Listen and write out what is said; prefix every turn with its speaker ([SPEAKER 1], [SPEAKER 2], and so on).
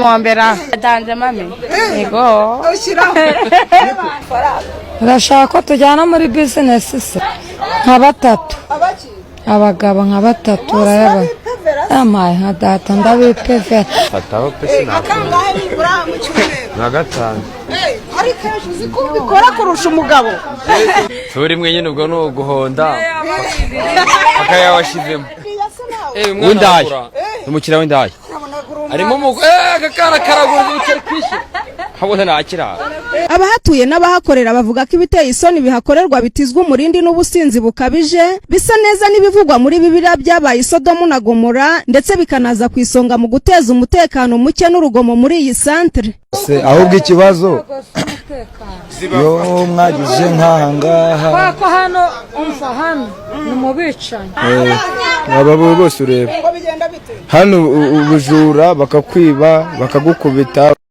[SPEAKER 1] Ndamuhombera. Atanze mami. Yego.
[SPEAKER 2] Urashaka ko tujyana muri business se? Nka batatu, abagabo nka batatu urayabona. Yampaye nka data, ndabipevera.
[SPEAKER 3] Fataho pe, sinakora. Nka gatanu.
[SPEAKER 4] Ariko ejo uzi ko ubikora kurusha umugabo.
[SPEAKER 3] Turi rimwe nyine, ubwo ni uguhonda akayawashizemo. W'indaya, umukiriya w'indaya arimo umugore, aka kana karagura ibiceri kwishyura habona ntakirara.
[SPEAKER 4] Abahatuye n'abahakorera bavuga ko ibiteye isoni bihakorerwa bitizwa umurindi n'ubusinzi bukabije, bisa neza n'ibivugwa muri Bibiliya byabaye i Sodomu na Gomora, ndetse bikanaza ku isonga mu guteza umutekano muke n'urugomo muri iyi santere.
[SPEAKER 5] Se ahubwo ikibazo, iyo mwagize nk'aha ngaha
[SPEAKER 2] Kubera ko hano, umva, hano ni mu bicanyi.
[SPEAKER 5] Aba bo bose ureba hano, ubujura, bakakwiba, bakagukubita.